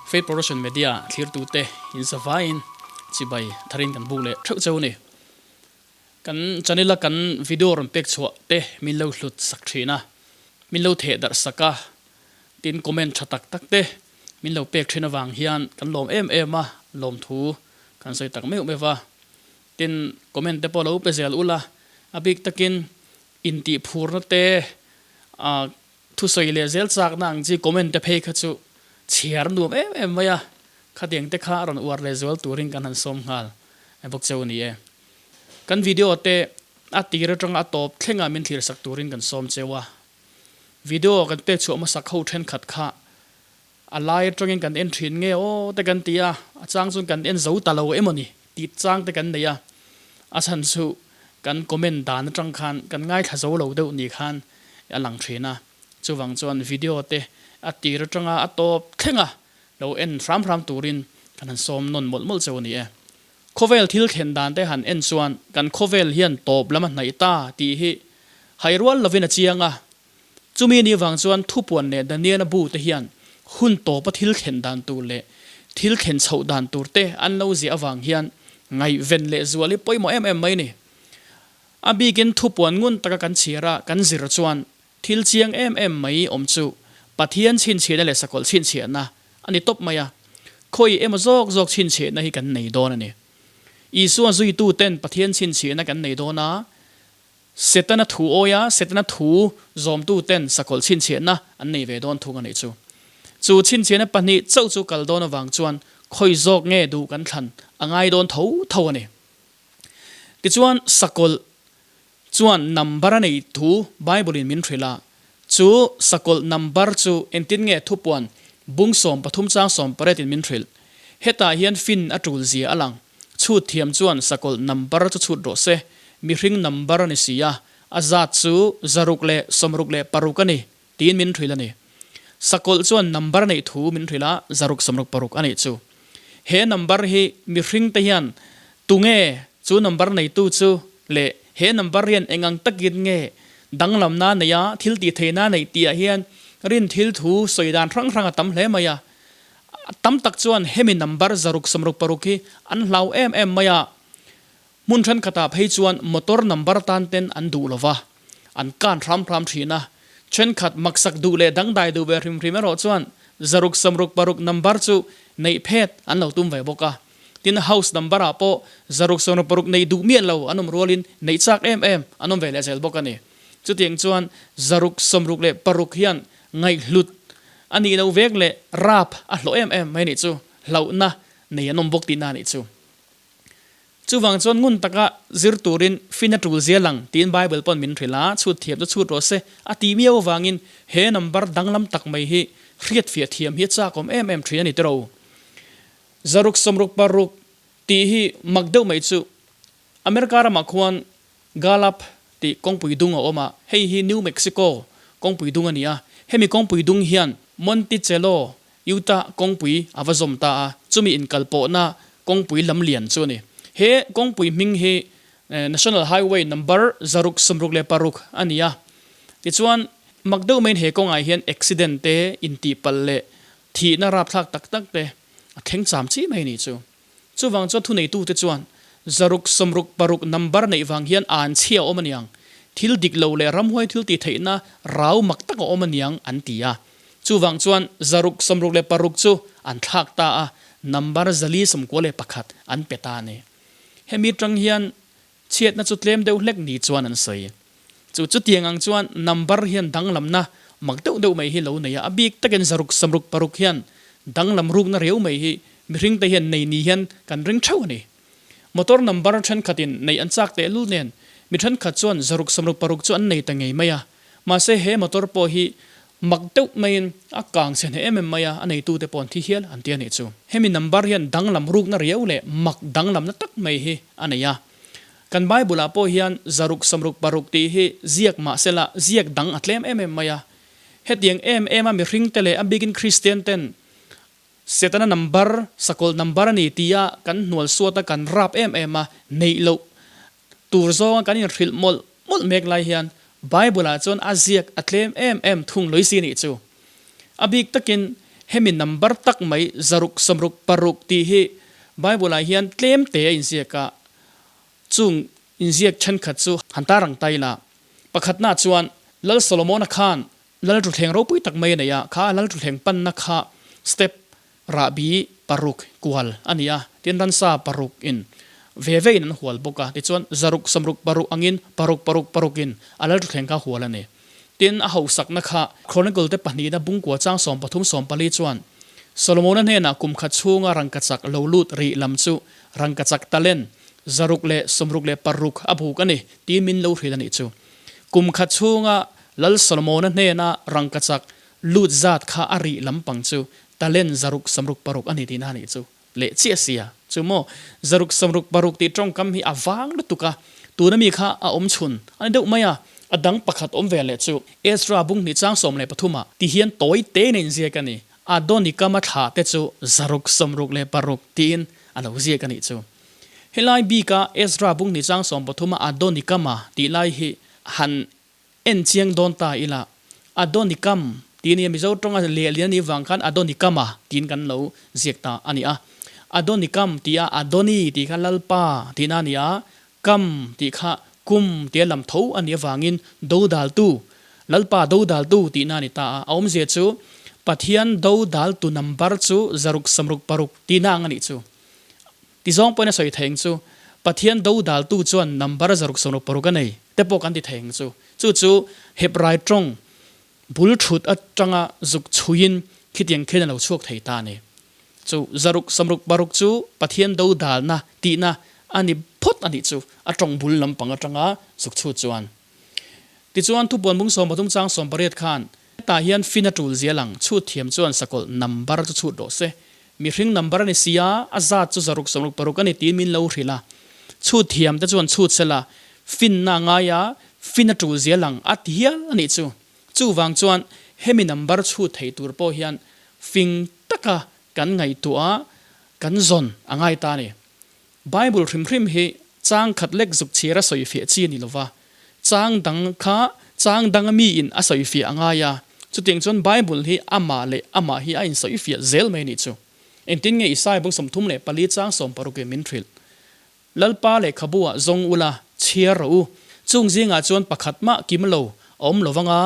Faith Production Media thlirtute inzavaiin chibai tharin kan buk leh theuh cheu a ni. Kan channel a kan video rawn pek chhuah te min lo hlut sak thin a, min lo theh darh sak a, tin comment tha tak tak te min lo pek thin avang hian kan lawm em em a, lawmthu kan sawi tak meuh meuh va. Tin comment te pawh lo pe zel ula, a bik takin intih phurna te ah Thusawi leh zel chakna ang chi comment te phei kha chu chhiar nuam em em mai a, khatiang te kha a rawn uar leh zual turin kan han sawm nghal bawk cheu a ni e. Kan video te a tir atanga a tawp thlenga min thlir sak turin kan sawm cheu a, video kan pek chhuah hmasak ho thenkhat kha A lai atangin kan en thin nge aw te kan ti a, a chang chuan kan en zo ta lo emaw ni tih chang te kan nei a, a chhan chu kan comment dan atang khan kan ngaithla zo lo deuh ni khan a lang thin a, chuvang chuan video te a tir atanga a tawp thleng a lo en hram hram turin kan han sawm nawn mawlh mawlh cheu a ni e. Khawvel thil thlen dan te han en chuan kan khawvel hian tawp lam a hnaih ta tih hi hairual lovin a chiang a, Chumi ni vang chuan Thupuan leh Daniela bu te hian hun tawpa thil thlen dan tur leh thil thlen chhoh dan tur te an lo ziah avang hian ngaihven leh zual hi pawimawh em em mai ni. A bikin Thupuan ngun taka kan chhiar a kan zir chuan thil chiang em em mai awm chu Pathian chhinchhiahna leh sakawlh chhinchhiahna a ni tawp mai a, khawi emaw zawk zawk chhinchhiahna hi kan nei dawn a ni. Isua zuituten Pathian chhinchhiahna kan nei dawn a, Setana thu awia Setana thu zawmtuten sakawlh chhinchhiahna an nei ve dawn thung a nih chu. Chu chhinchhiahna pahnih chauh chu kal dawn avang chuan khawi zawk nge duh kan thlan a ngai dawn tho tho a ni. Tichuan sakawlh chuan number a nei thu Bible in min hrilh a, chu sakawlh number chu engtin nge thupuan bung 13 chang 18 in min hrilh. Hetah hian fin a tul zia a lang. Chhut thiam chuan sakawlh number chu chhut rawh se, mihring number a ni si a, a zat chu 666 a ni, tiin min hrilh a ni. Sakawlh chuan number neih thu min hrilh a, 666 a nih chu. He number hi mihring te hian tunge chu number neitu chu leh he number hian eng ang takin nge danglamna neih a, thil tih theihna neih tih ah hian rin thil thu sawi dan hrang hrang a tam hle mai a. Tam tak chuan hemi number 666 hi an hlau em em mai a, hmun thenkhatah phei chuan motor number tan ten an duh lova, an kan hram hram thin a. Thenkhat maksak duh leh dangdai duh ve hrim hrim erawh chuan 666 number chu neih phet an lo tum ve bawk a. Tin, house number ah pawh 666 neih duh miah lo an awm rualin neih chak em em an awm ve leh zel bawk a ni. Chutiang chuan 666 hian Ngaihhlut a nih loh vek leh rap a hlawh em em mai nih chu, hlauhna nei an awm bawk tihna a nih chu. Chuvang chuan ngun taka zir turin fin a tul zia lang tiin Bible pawn min hrilh a, chhut thiam chu chhut rawh se a tih miau avangin he number danglam tak mai hi hriatfiah thiam hi a chakawm em em thin a ni tiro. 666 tih hi mak deuh mai chu America ramah khuan Gallup tih kawngpui dung a awm a, hei hi New Mexico kawngpui dung a ni a. Hemi kawngpui dung hian Monticello, Utah kawngpui a va zawm ta a, chumi inkalpawhna kawngpui lam lian chu a ni. He kawngpui hming hi National Highway number 666 a ni a. Tichuan, mak deuh maiin he kawngah hian accident te, intihpalh leh thihna rapthlak tak tak te a thleng cham chi mai a nih chu. Chuvang chuan thuneitute chuan 666 number neih vang hian an chhia a awm aniang, thil dik lo leh ramhuai thil tih theihna rau mak tak a awm aniang an ti a. Chuvang chuan 666 chu an thlak ta a, number 491 an pe ta a ni. Hemi tang hian chhiatna chu tlem deuh hlek ni chuan an sawi. Chu chutiang ang chuan number hian danglamna mak deuh deuh mai hi lo nei a, a bik takin 666 hian danglam rukna riau mai hi mihring te hian nei ni hian kan ring theuh a ni. Motor number thenkhatin neih an chak tehlul nen mi thenkhat chuan 666 chu an nei ta ngei mai a, mahse he motor pawh hi mak deuh maiin a kang chhe hneh em em mai a, a neitute pawh an thi hial an ti a nih chu. Hemi number hian danglam rukna riau leh mak danglamna tak mai hi a nei a. Kan Bible ah pawh hian 666 tih hi ziak mah sela ziak dang a tlem em em mai a. Hetiang em em a mihring te leh a bikin Kristian ten Setana number, sakawlh number a ni tia kan hnual suat a kan rap em em a, neih loh tur zawnga kan inhrilh mawlh mawlh mek lai hian Bible ah chuan a ziak a tlem em em thung lawisi nih chu. A bik takin Hemi number tak mai 6 60 tih hi Bible-ah hian tlem te a inziak a, chung inziak thenkhat chu han tarang ta ila. Pakhatna chuan Lal Solomona khan Lal Ruthleng ropui tak mai a nei a, kha Lal Ruthleng panna kha step rahbi paruk kual a ni a, tin ransa paruk in ve ve in an hual bawk a, tichuan 6 60 paruk angin paruk paruk paruk in a Lal Ruthleng kha hual a ni. Tin, a hausakna kha Chronicle te pahnihna bungkua chang 13 14 chuan Solomona hnenah kum khat chhunga rangkachak lo lut rih lam chu rangkachak talent 666 a buk a ni tiin min lo hrilh a nih chu. Kum khat chhunga Lal Solomona hnena rangkachak lut zat kha a rih lampang chu talent 666 a ni tihna a nih chu. Leh chiah sia. Chu maw? 666 tih tawngkam hi a vang lutuk a, tuna mi kha a awm chhun a ni deuh mai a, a dang pakhat awm ve leh chu Ezra bung hnih chang 13 ah ti hian tawi tein a inziak a ni. Adonikam-a thlah te chu 666 tiin a lo ziak a nih chu. Helai bika Ezra bung hnih chang 13 a Adonikam-a tih lai hi han En chiang dawn ta ila, Adonikam tih a nia, Mizo tawnga lehlian a nih vang khan Adonikama tiin kan lo ziak ta a ni a. Adonikam tih a Adoni tih kha Lalpa tihna a ni a, Kam tih kha Kum tia lam tho a nih avangin Dodaltu, Lalpa Dodaltu tihna a ni ta a. A awmzia chu Pathian Dodaltu number chu 666 tihna ang a nih chu. Ti zawng pawhin a sawi thei ang chu, Pathian dodaltu chuan number 666 a nei te pawh kan ti thei ang chu. Chu chu Hebrai tawng bul thut atanga zuk chhuiin khitiang khian a lo chhuak thei ta a ni. Chu 666 chu Pathian dodalna tihna a ni phawt a nih chu a tawng bul lampang atanga zuk chhut chuan. Tichuan thupuan bung 13 chang 18 khan hetah hian fin a tul zial ang, chhut thiam chuan sakawlh number chu chhut rawh se. Mihring number a ni si a, a zat chu 666 a ni tiin min lo hrilh a. Chhut thiam te chuan chhut sela, finna a ngai a, fin a tul zial ang a ti hial a nih chu. Chuvang chuan hemi number chhut thei tur pawh hian fing taka kan ngaihtuah a, kan zawn a ngai ta a ni. Bible hrim hrim hi chang khat lek zuk chhiar a sawi fiah chi a ni lova, chang dang kha chang danga miin a sawi fiah a ngai a, chutiang chuan Bible hi amah leh amah hi a insawi fiah zel mai a nih chu. Engtin nge Isaiah bung 34 chang 16 in min hrilh? Lalpa lehkhabu ah zawng ula, chhiar rawh u. Chung zingah chuan pakhat mah kim lo a awm lo vang a,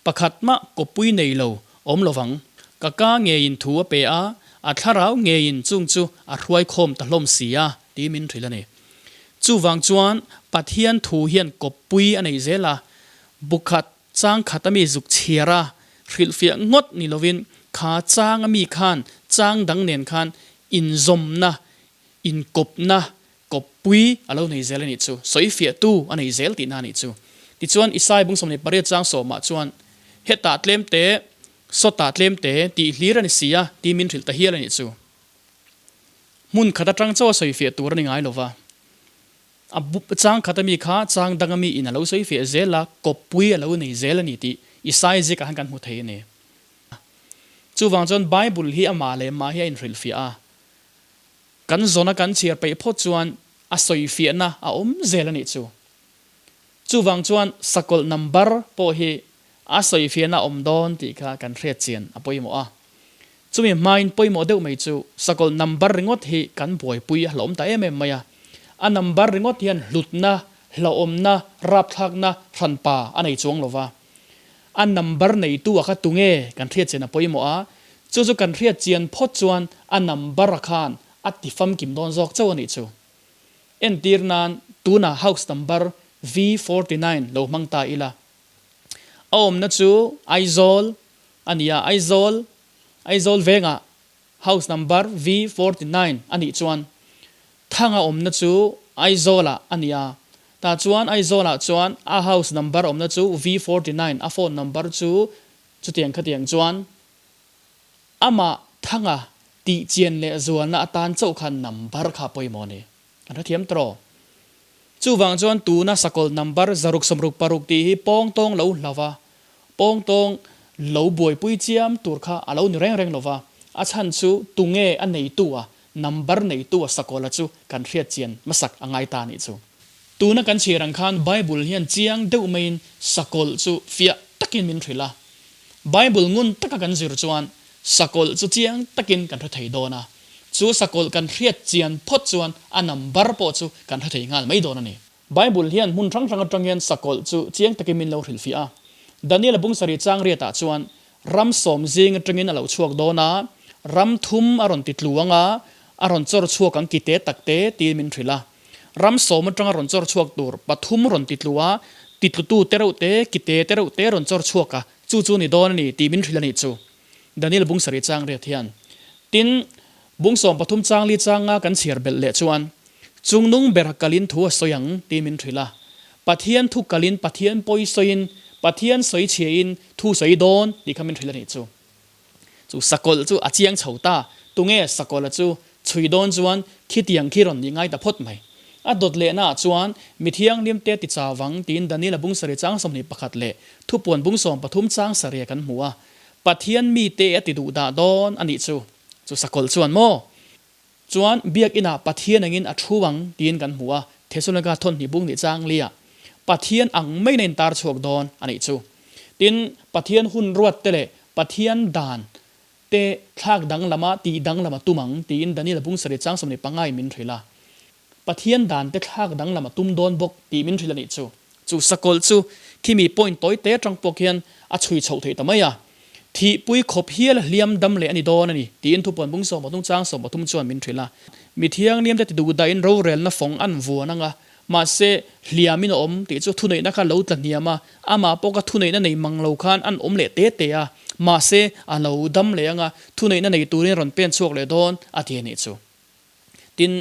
pakhat mah kawppui nei lo Awm lo vang. Ka ka ngeiin thu a pe a, a thlarau ngeiin chung chu a hruai khawm ta hlawm si a, tih min hrilh a ni. Chuvang chuan Pathian thu hian kawppui a nei zel a, bu khat, chang khat a mi zuk chhiar a, hrilhfiah ngawt ni lovin kha chang a mi khan chang dang nen khan inzawmna, inkawpna, kawppui a lo nei zel a nih chu, sawifiahtu a nei zel tihna a nih chu. Tichuan, Isai bung 18 chang sawmah chuan, Hetah tlem te, sawtah tlem te tih hlir a ni si a, tih min hrilh ta hial a nih chu. Hmun khat atang chauh a sawifiah tur a ni ngai lova, a chang khat ami kha chang dang ami in a lo sawifiah zel a, kawppui a lo nei zel a ni tih Isai zikah khan kan hmu thei a ni. Chuvang chuan Bible hi amah leh mah hi a inhrilhfiah a. Kan zawna kan chhiar peih phawt chuan a sawifiahna a awm zel a nih chu. Chuvang chuan sakawlh number pawh hi a sawifiahna a awm dawn tih kha kan hriat chian a pawimawh a. Chumi hmain pawimawh deuh mai chu sakawlh number ringawt hi kan buaipui a hlauhawm ta em em mai a. A number ringawt hian hlutna, hlauhawmna, rapthlakna hranpa a nei chuang lo va. A number neitu a kha tunge kan hriat chian a pawimawh a, chu chu kan hriat chian phawt chuan a number a khan a ti famkim dawn zawk chauh a nih chu. Entir nan tunah house number V 49 lo hmang ta ila. A awmna chu Aizawl a ni a, Aizawl, Aizawl vengah house number V 49 a nih chuan Thanga awmna chu Aizawlah a ni a, tah chuan Aizawlah chuan a house number awmna chu V 49, a phone number chu chutiang khatiang chuan amah Thanga tih chian leh zualna atan chauh khan number kha pawimawh a ni. Kan hrethiam tawh. Chuvang chuan tuna sakawlh number 666 tih hi pawng tawng lo hlau va, pawng tawng lo buaipui chiam tur kha a lo ni reng reng lo va, a chhan chu tunge a neitu a, number neitu a sakawlha chu kan hriat chian hmasak a ngai ta a nih chu. Tuna kan chhiar ang khan Bible hian chiang deuh maiin sakawlh chu fiah takin min hrilh a. Bible ngun taka kan zir chuan. Sakawlh chu chiang takin kan hre thei dawn a, chu sakawlh kan hriat chian phawt chuan a number pawh chu kan hre thei nghal mai dawn a ni. Bible hian hmun hrang hrang atang hian sakawlh chu chiang takin min lo hrilhfiah a. Daniel-a bung sarih chang riatah chuan ram sawm zing atangin a lo chhuak dawn a, ram thum a rawn ti tlu ang a, a rawn chawr chhuak ang ki te tak te tiin min hrilh a. Ram sawm atanga rawn chawr chhuak tur pathum rawn ti tlu a, ti tlutu te reuh te, ki te te reuh te rawn chawr chhuak a, chu chu ni dawn a ni tih min hrilh a nih chu. Daniel bung sarih chang riat hian. Tin, bung 13 chang li changa kan chhiar belh leh chuan, Chungnung bera kalin thu a sawi ang tih min hrilh a. Pathian thu kalin Pathian pawi sawiin, Pathian sawi chhiain thu sawi dawn tih kha min hrilh a nih chu. Chu sakawlh chu a chiang chho ta, tunge sakawlha chu chhui dawn chuan khitiang khi rawn nih ngai ta phawt mai. A dawt lehnaah chuan mi thianghlim te ti chau vang tiin Daniel-a bung sarih chang 21 leh thupuan bung 13 chang sarih kan hmu a. Pathian mite a ti duh dah dawn a nih chu. Chu sakawlh chuan maw? Chuan biakinah Pathian angin a thu ang tiin kan hmu a, Thesalonika thawnhnih bung nih chang liah Pathian ang maiin a intar chhuak dawn a nih chu. Tin, Pathian hun ruat te leh Pathian dan te thlak danglam a tih danglam a tum ang tiin Daniel bung sarih chang 25 in min hrilh a. Pathian dan te thlak danglam a tum dawn bawk tih min hrilh a nih chu. Chu sakawlh chu khimi point tawi te atang pawh khian a chhui chhoh theih ta mai a. Thihpui khawp hial a hliam dam leh a ni dawn a ni, tiin thupuan bung 13 chang 13 chuan min hrilh a. Mi thianghlim te ti duh dahin rorelna fawng an vuan ang a, mahse hliamin a awm tih chu thuneihna kha lo tla hniam a, amah pawh kha thuneihna nei mang lo khan an awm leh te te a, mahse a lo dam leh ang a, thuneihna nei turin rawn pen chhuak leh dawn a ti a nih chu. Tin,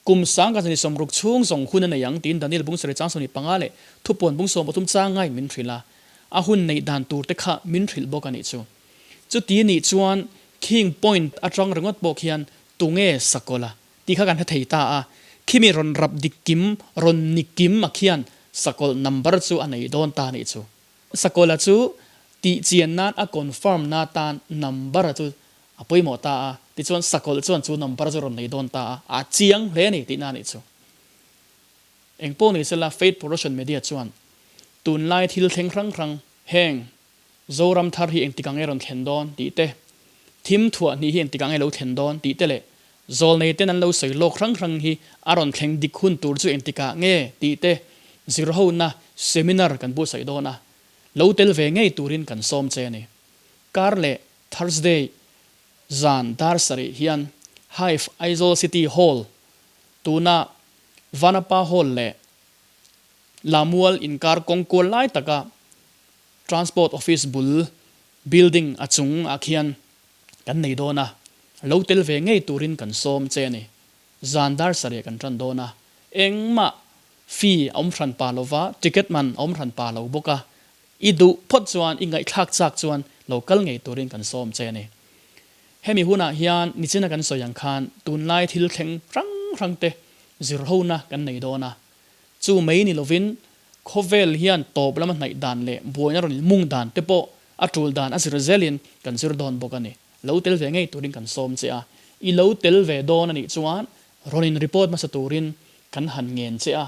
kum sang ka zani 60 chhung zawng hun a nei ang tiin Daniel bung sarih chang 25 leh thupuan bung 13 chang ngaiin min hrilh a, a hun neih dan tur te kha min hrilh bawk a nih chu. Chuti nih chuan khing point atang ringawt pawh khian tunge sakawlh a tih kha kan hre thei ta a, khimi rawn rap dik kim, rawn ni kim a khian sakawlh number chu a nei dawn ta a nih chu. Sakawlh a chu tih chian nan a confirm na tan number a chu A pawimawh ta a, tichuan sakawlh chuan chu number chu rawn nei dawn ta a, a chiang hle a ni tihna a nih chu. Engpawh ni sela Faith Production Media chuan tunlai thil thleng hrang hrang heng Zoram thar hi engtik ang nge rawn thlen dawn tih te, thim thuah hnih hi engtik ang nge lo thlen dawn tih te leh zawlnei ten an lo sawi lawk hrang hrang hi a rawn thleng dik hun tur chu engtikah nge tih te zirhona seminar kan buatsaih dawn a, lo tel ve ngei turin kan sawm che a ni. Kar leh Thursday zan dar sarih hian Hive Aizawl City Hall tuna Vanapa Hall leh Lamual inkar kawng kual lai taka Transport Office bul building a chung ah khian kan nei dawn a, lo tel ve ngei turin kan sawm che a ni. Zan dar sarih kan tan dawn a, engmah fee a awm hran pa lova, ticket man a awm hran pa lo bawk a, I duh phawt chuan i ngaihthlak chak chuan lo kal ngei turin kan sawm che a ni. Hemi hunah hian nichina kan sawi ang khan tunlai thil thleng hrang hrang te zirhona kan nei dawn a. Chu mai ni lovin khawvel hian tawp lama hnaih dan leh buaina rawn inmung dan te pawh a tul dan a zir zelin kan zir dawn bawk a ni. Lo tel ve ngei turin kan sawm che a. I lo tel ve dawn a nih chuan rawn in report hmasa turin kan han ngen che a.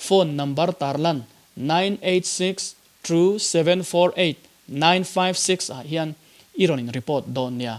Phone number tarlan 986 2 7 4 8 9 5 6 ah hian i rawn in report dawn nia.